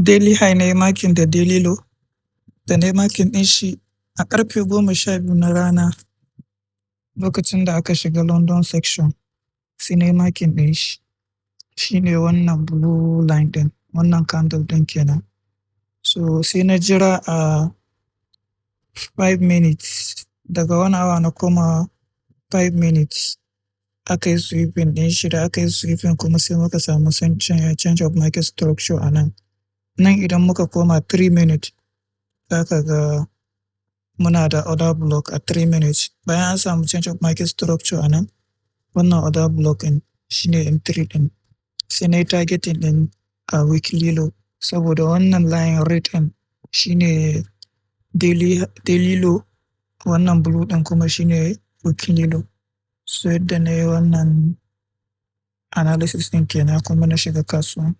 Daily high na yi marking da daily low. Da na yi marking ɗin shi a ƙarfe 12 na rana, lokacin da aka shiga London session, sai na yi marking ɗin shi. Shi ne wannan blue line ɗin, wannan candle ɗin kenan. So sai na jira a 5 minutes, daga 1 hour na koma 5 minutes, aka yi sweeping ɗin shi. Da aka yi sweeping kuma, sai muka samu change of market structure a nan. Nan idan muka koma 3 minutes, za ka ga muna da order block a 3 minutes. Bayan an samu change of market structure a nan, wannan order block ɗin shine entry ɗin. Sai na yi targeting ɗin a weekly low, saboda wannan line red ɗin shine daily low, wannan blue ɗin kuma shine weekly low. So yadda na yi wannan analysis ɗin kenan kuma na shiga kasuwa.